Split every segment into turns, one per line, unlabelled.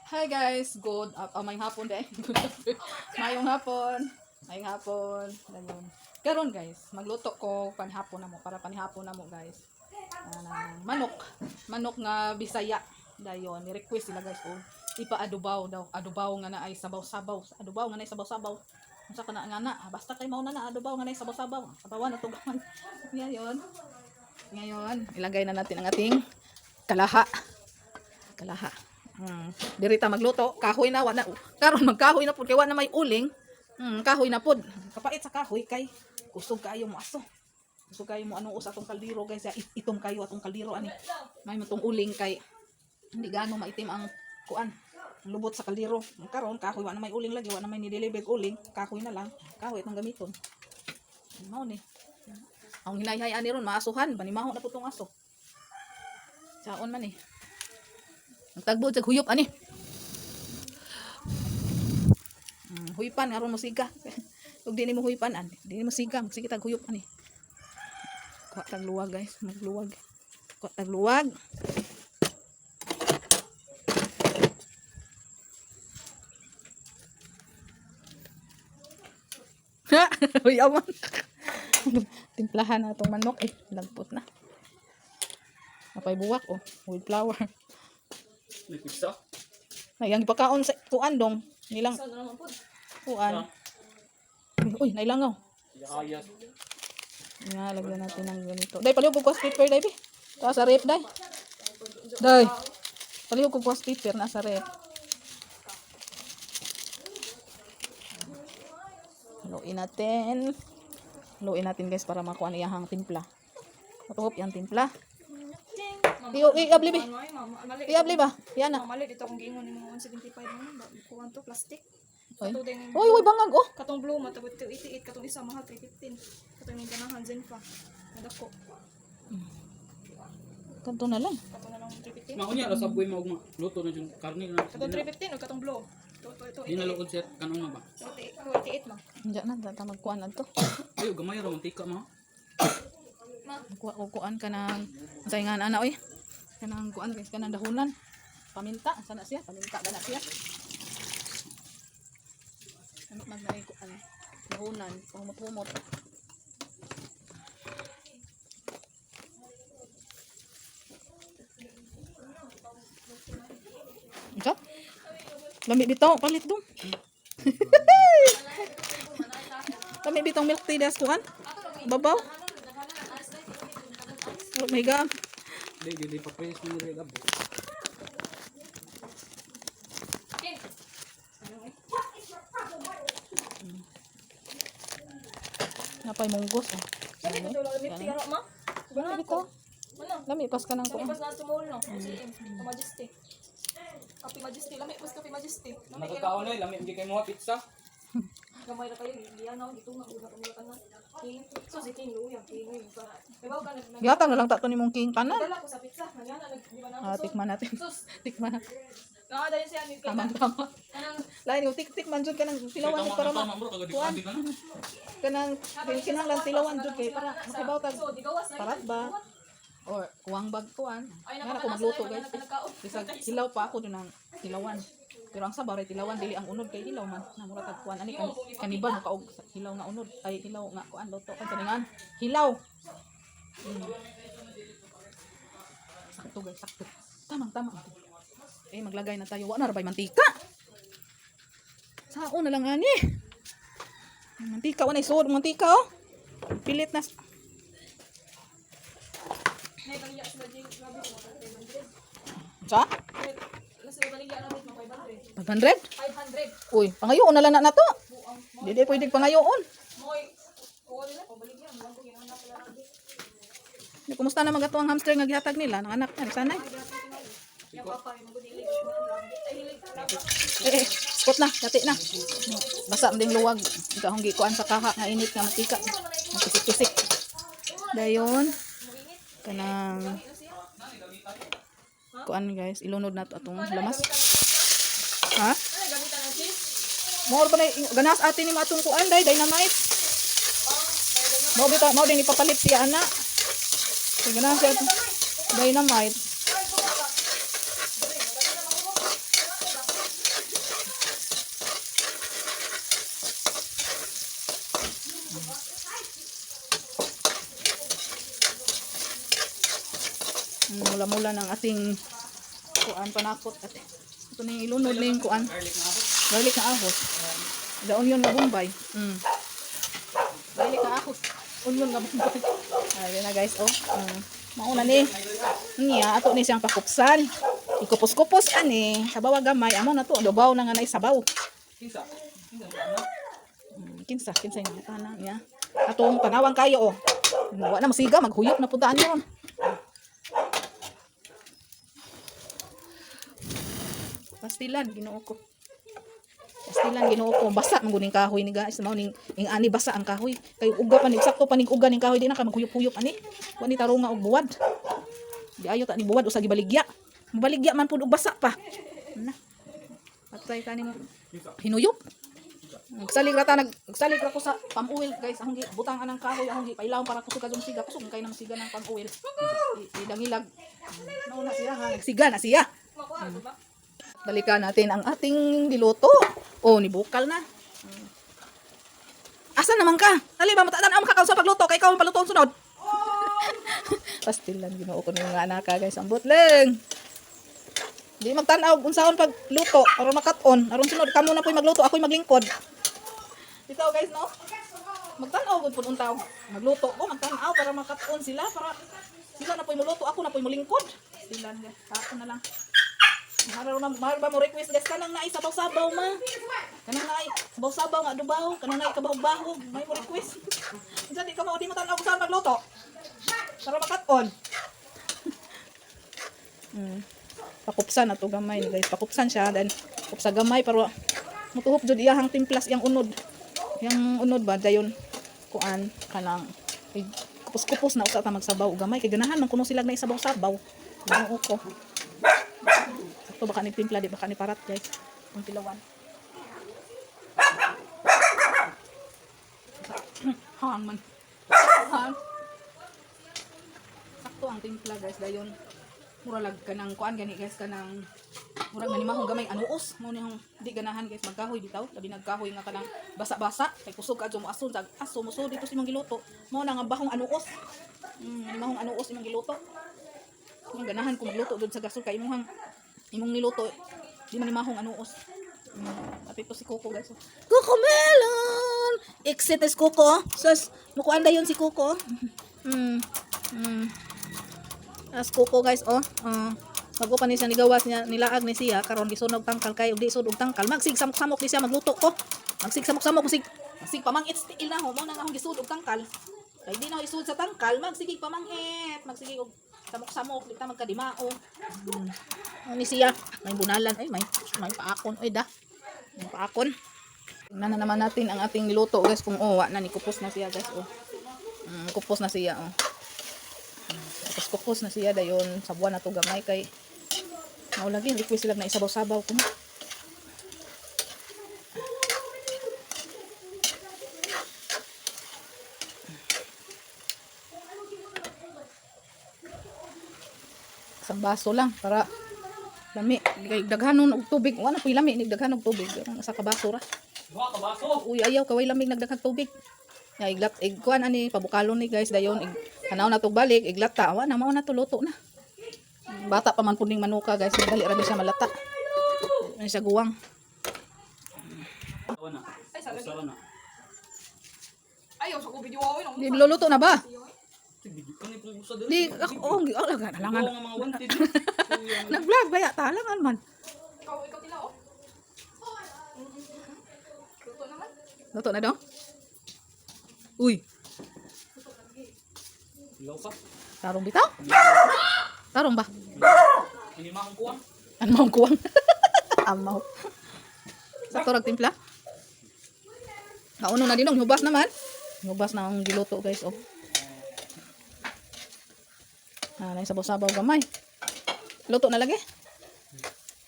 Hi guys, good may hapon dai. Good afternoon. Mayong hapon. Mayong hapon. Dayon. Karon guys, magluto ko panihapon na mo para panihapon na mo, guys. Ah, manok. Manok nga Bisaya. Dayon, ni request sila, guys, oh. Ipa-adobaw daw. Adobaw nga na ay sabaw-sabaw. Adobaw nga na ay sabaw-sabaw. Unsa ka na nga na? Ah, basta kay mao na na adobaw nga na ay sabaw-sabaw. Sabawan na tugaman. Ngayon. Ngayon, ilagay na natin ang ating kalaha. Kalaha. Diri ta magluto, kahoy na wa na. Karon magkahoy na pud kay wa na may uling. Kahoy na pud. Kapait sa kahoy kay kusog kaayo mo aso. Kusog kaayo mo ano sa atong kaldero, guys. Itom kayo atong kaldero ani. May matong uling kay hindi gaano maitim ang kuan. Ang lubot sa kaldero. Karon kahoy wa na may uling lagi, wa na may ni-deliver uling, kahoy na lang. Kahoy itong gamiton. Mao ni. Ang hinayhay ani ron maasuhan, banimaho na pud tong aso. Saon man eh. Ang tagbo sa huyop ani. Huypan aron mo siga. Ug di nimo huypan an, di nimo siga, magsige tag huyop ani. Kuha tag luwag, guys, magluwag. Kuha tag luwag. Ha, huyawan. Timplahan na itong manok eh, lagpot na. Napay buwak oh, with flour.
May pizza?
Ay, ang ipakaon sa kuan dong nilang kuan. Uy, nailangaw.
Ayas.
Nga, lagyan natin ng ganito. Day, palihog ko kuwas paper, day, bi. Taas sa rep, day. Day. Palihog ko kuwas paper, nasa rep. Haluin natin. Haluin natin, guys, para makuha niya ang timpla. Matuhop yung timpla. Iyo, iabli, bi. Iabli ba? Yan na.
Mali dito akong giingon nimo 175 man ba kuan to plastic.
Uy,
Kato din
uy, uy, bangag, oh.
Katong blue matabot 288, katong isa mahal 315. Katong ning ganahan Zenfa. Nadako.
Kanto na lang.
Kato na lang 315.
Maunya ra sa buhay maugma. Luto na yung karne na.
Katong 315 o katong blue. To
Di na lukod sir kanon na ba?
288 ma.
Diyan na, tamag kuan na to.
Ayo gamay ra mantika ma.
Kuha ko kuan ka ng sa nga ana oy. Kanang kuan, guys, kanang dahunan. Paminta, sana siya, paminta ba na siya? Ano mag naay kuan dahunan, pahumot-humot. Ikaw? Lami bitaw, palit dong. Lami bitaw milk tea das kuan. Babaw. Oh my God.
Di di di pa-press mo rin gabo.
Napay munggos oh.
Lami dito lang limit tira ma.
Lami bitaw.
Ano?
Lami pas ka ng
Lami
kuan.
pas na sumol no. Si Majesty. Kape Majesty, lami pas Kape Majesty. Lami kayo.
Nagkaon ay lami gyud kay mo pizza.
Gamay ra kayo, diyan na dito nga una kami tanan. King, so si King Luya, King Luya. Ibaw ka nag
Gihatag na lang ta to nimong king tanan.
Dala ko sa pizza, nagana nag di ba na
Ah, tikman natin.
Sus,
Tikman natin.
naa dayon siya ni
Tamang tama.
Kanang
Lain yung tik tikman jud kanang tilawan jud para ma
bro kagadi
kuan.
ka na.
Kanang kinahanglan tilawan jud kay para makibaw tag
so digawas na.
parat ba or kuwang bag kuan.
Ay,
Nga na ko magluto, guys. Bisag hilaw pa ako dun ang tilawan. Pero ang sabaw ray tilawan, dili ang unod kay hilaw man. Namura tag kuan ani kan kaniban mo kaog hilaw nga unod ay hilaw nga kuan luto kan saningan. Hilaw. Sakto, guys, sakto. Tamang tama. Eh maglagay na tayo. Wa na ra bay mantika. Sao na lang ani. Mantika wa na isuod mantika oh. Pilit na.
Nay baligya sila Jing, grabe ko 500.
Sa?
Sila baligya na mo 500.
500?
500.
Uy, pangayoon na lang na to.
Buang.
Dili pwede pangayoon.
Moy kuha nila ko baligya, mo ko ginawa na sila.
Di, kumusta na magato ang hamster nga gihatag nila ng anak niya, sanay.
Yang papa mo ko dili. Ay hilig.
Eh, eh, spot na, dati na. Basa man ding luwag. Ikaw ang gikuan sa kaha nga init nga mantika. Ang pisik-pisik. Dayon kanang kuan, guys, ilunod na to atong lamas. Ha?
Ano gamitan ang cheese?
Mao ba na ganas atin ni atong kuan day dynamite. Mao bitaw mao din ipapalit siya ana. Kay ganahan siya atong dynamite. Mula-mula ng ating kuan panakot at ito na yung ilunod na yung kuan.
Garlic na ako.
Garlic na ahos. The onion nga Bombay. Garlic na ahos. Onion nga Bombay. Ayun na guys, oh. Mauna ni. Niya, ato ni siyang pakupsan. Ikupos-kupos ani. Sabaw gamay. Amo na to. Dubaw na nga na sabaw.
Kinsa? Kinsa ba na?
Kinsa, kinsa yung tana niya. Atong tanawang kayo oh. Wa na masiga, maghuyop na puntaan yun. Pastilan, Ginoo ko. Pastilan, Ginoo ko. Basa man guning kahoy ni guys. Mao ning ing ani basa ang kahoy. Kay uga pa ni sakto pa ning uga ning kahoy di na ka maghuyop-huyop ani. Wa ni tarunga og buwad. Di ayo ta ni buwad usa gibaligya. Mabaligya man pud og basa pa. Na. Patay ka nimo. Hinuyop. Nagsalig ra ta nagsalig ra ko sa palm oil guys. Akong gi butang anang kahoy akong gi pailawon para kusog kadtong siga. Kusog kay nang siga ng palm oil. Idangilag. Nauna siya ha, nagsiga na siya.
Makuha ba?
Balikan natin ang ating niluto. Oh, ni bukal na. Asa naman ka? Dali ba matatan ang makakaw sa pagluto kay ikaw ang paluto ang sunod. Pastilan Ginoo ko ng mga anak ka, guys. Ambot lang. Di magtan-aw unsaon pagluto aron makat-on. Aron sunod kamo na po'y magluto, ako'y maglingkod. Bitaw guys no. Magtan-aw gud pud untaw. Magluto ko, magtan-aw para makat-on sila para sila na po'y muluto, ako na po'y mulingkod. Sila guys, ako na lang. Mahal na mahal ba mo request guys kanang naay sabaw-sabaw ma. Kanang naay sabaw-sabaw nga dubaw, kanang naay kabahog-bahog, may mo request. Unsa di ka mo di mo tan-aw kung saan magluto. Para makat-on. Pakupsan na to gamay ni guys. Pakupsan siya then kupsa gamay pero mutuhop jud iyahang timplas iyang unod. Yang unod ba dayon kuan kanang kupos-kupos na usa ta magsabaw og gamay kay ganahan man kuno sila na sabaw-sabaw. Ginoo ko. Sakto baka ni timpla di baka ni parat guys. Ang tilawan. Hang man. Hang. Sakto ang timpla guys dayon. Mura lag kanang kuan gani guys kanang murag manimahong gamay anuos mo ni hong di ganahan guys magkahoy bitaw labi nagkahoy nga kanang basa-basa kay kusog kadto mo ason sa aso mo so dito sa imong giluto mo na nga bahong anuos manimahong anuos imong giluto. Kung ganahan ko magluto jud sa gasol kay imong imong niluto di manimahong anuos. Apit po si Coco guys. Coco Melon! Exit is Coco. Sus, mukuan dayon si Coco. As Coco guys oh. Bago pa ni siya nigawas niya nilaag ni siya karon gisunog tangkal kay ug di sud og tangkal magsig samok-samok ni siya magluto ko. Magsig samok-samok sig magsig pamangit still na ho mo na nga akong gisud og tangkal. Kay di na ho isud sa tangkal magsige pamangit, magsige og samok-samok di ta magkadimao. Ano ni siya? May bunalan ay may paakon oy da. May paakon. Tingnan na naman natin ang ating niluto guys kung oh wa na ni kupos na siya guys oh. Kupos na siya oh. Tapos kupos na siya dayon sabuan na to gamay kay mao lagi request sila na isabaw-sabaw ko. Isang baso lang para lami. Kay daghanon og tubig. Wa na puy lami ni daghan og tubig. Ang isa ka baso ra.
Duha ka baso.
Uy ayaw kaway lamig nagdaghang tubig. Ya iglat igkuan ani pabukalon ni guys dayon ig hanaw na tog balik iglata wa na mao na to luto na. Bata pa man pud ning manuka guys, dali ra ni siya malata. Ani siya guwang.
Usawa na.
Ay, sa lagi.
Usawa na.
Ayaw sa ko video oy nang.
Di luluto na ba?
Sige, kani pong usa diri.
Di ako oh, oh, halangan.
Ikaw nga mga wanted.
Nag-vlog ba ya talangan man.
Ikaw ikaw tila oh. Luto naman.
Luto na daw? Uy,
Ilaw ka.
tarong bitaw? Tarong ba?
Ini mahong kuwang.
Ano maong kuwang? Amaw. Sakto rag timpla? Nauno na dinong hubas naman. Hubas na ang giluto guys oh. Ah, na sabaw-sabaw gamay. Luto na lagi.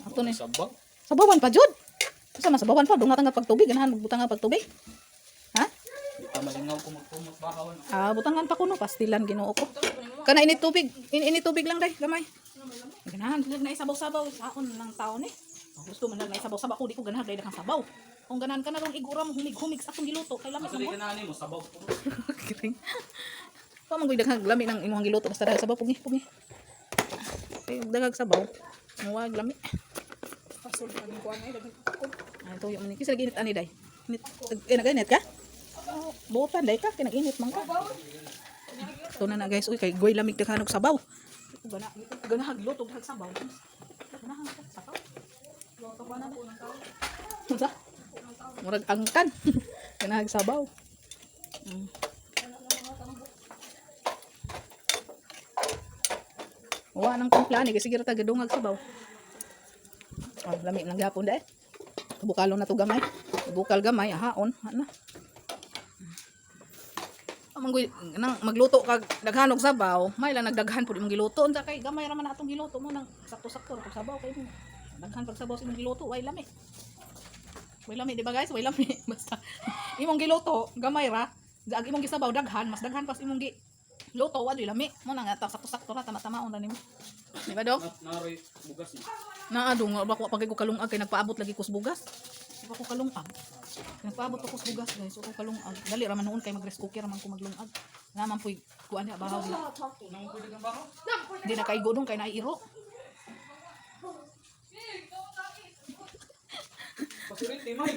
Ato ni.
Sabaw.
Sabawan pa jud. Usa man sabawan pa dunga nga pagtubig, ganahan magbutang nga pagtubig. Ha?
Di ta malingaw ko magtumot bakawan.
Ah, butangan pa kuno pastilan Ginoo ko. Kana ini tubig, ini tubig lang day, gamay. Ganahan lang na isabaw-sabaw saon lang taon eh. Gusto man lang na isabaw-sabaw ko di ko ganahan dahil kang sabaw. Kung ganahan ka na rong igura mo humig-humig sa akong giluto kay lami
Asa
man
di
mo.
ganahan nimo sabaw po.
Kiring. Pa man gud daghang lami ng imong giluto basta dahil sabaw pugi pugi. Kay og daghag sabaw. Muwag lami.
Pasol pa ning kuan ay daghan ko.
Ay tuyo man ni. Kinsa nag-init ani day? Init eh, nag-init ka? Oh, buotan day ka kay nag-init man ka. Ito na na guys, uy kay goy lamig daghan og sabaw. Gana ganahag luto daghan sabaw. Ganahag sabaw.
Luto pa na po ng tao.
Unsa? Murag angkan. Ganahag sabaw. Wa nang timpla ni kasi sige ra ta gadungag sabaw. Oh, lami lang gihapon dai. Bukalo na to gamay. Bukal gamay, ahaon, ana. Amang nang magluto kag daghan og sabaw, may lang nagdaghan pud imong giluto unsa kay gamay ra man na atong giluto mo nang sakto-sakto ra pag sabaw kay mo. Daghan pag sabaw sa imong giluto, way lami. Way lami di ba guys? Way lami. Basta imong giluto, gamay ra. Ag imong gisabaw daghan, mas daghan pas imong gi luto wa lami. Mo nang ata sakto-sakto ra tama-tamaon ra nimo. Di ba dong?
Naroy bugas ni.
Naa dong wa ko pagay ko kalungag kay nagpaabot lagi ko sa bugas. Di ba ko kalungag? Nagpaabot ako sa bugas guys, ko kalungag. Dali ra man noon kay mag rice cooker ra man ko maglungag. Na man puy kuan niya bahaw di.
Nang pwede kang bahaw?
Di na kaigo dong kay naiiro.
Pasirit di may.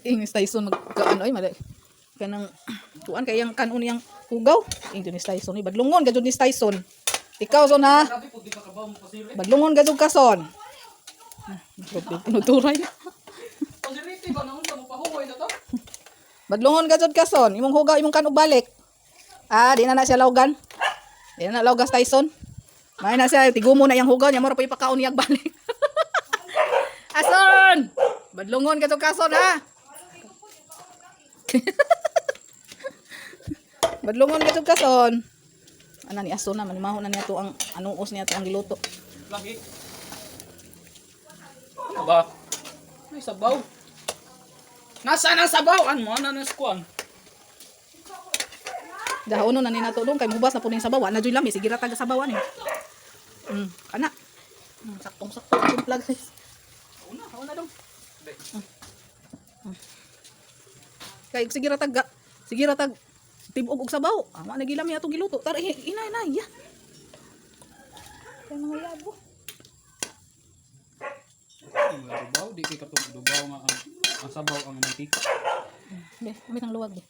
Ing Tyson mag kaano ay mali. Kanang kuan kay yang kanon yang hugaw. Ing ni Tyson ni badlungon gajud ni Tyson. Ikaw son ha.
Sabi po di ka kabaw mo pasirit.
Badlungon gajud ka son. Ah, Tinuturay na.
Pasirit ba naunsa mo pahuway na to?
Badlungon gajud ka son. Imong hugaw imong kanog balik. Ah, di na na siya laugan. Di na na laugas Tyson. May na siya tigumo na iyang hugaw niya mura pa ipakaon niyang balik. Ason! Badlungon gajud ka son ha. Badlungon gajud ka son. Ana ni ason na manimaho na niya to ang anuos niya to ang giluto.
Lagi. Ano ba? May sabaw. Nasaan ang sabaw? Ano mo? Ano na kuan?
Dahono na ni nato dong kay mubas na puning sabaw, wa na jud lami sige ra taga sabaw ani. Kana. Saktong sakto ang timpla guys.
Una, una dong.
Kay sige ra tag sige ra tag tibog og sabaw. Ah, wa na gilami atong giluto. Tara ina ina ya. Kay mga yabo.
Ang dubaw, di kay katong dubaw nga ang sabaw ang mantika.
Be, amit ang luwag be.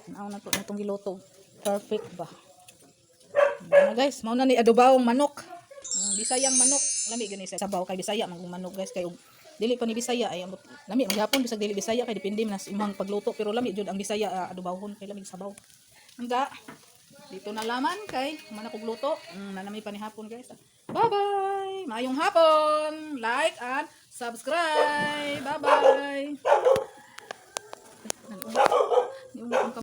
Tanaw na to natong giluto. Perfect ba? Mao na guys, mao na ni adobawong manok. Bisayang manok. Lami gani sa sabaw kay Bisaya man kung manok guys kay og dili pa ni Bisaya ay ambot lami man gihapon bisag dili Bisaya kay depende man sa imong pagluto pero lami jud ang Bisaya adobawhon kay lami sabaw. Anda dito na laman kay man ako luto. Nanami pa ni hapon guys. Bye bye. Maayong hapon. Like and subscribe. Bye bye.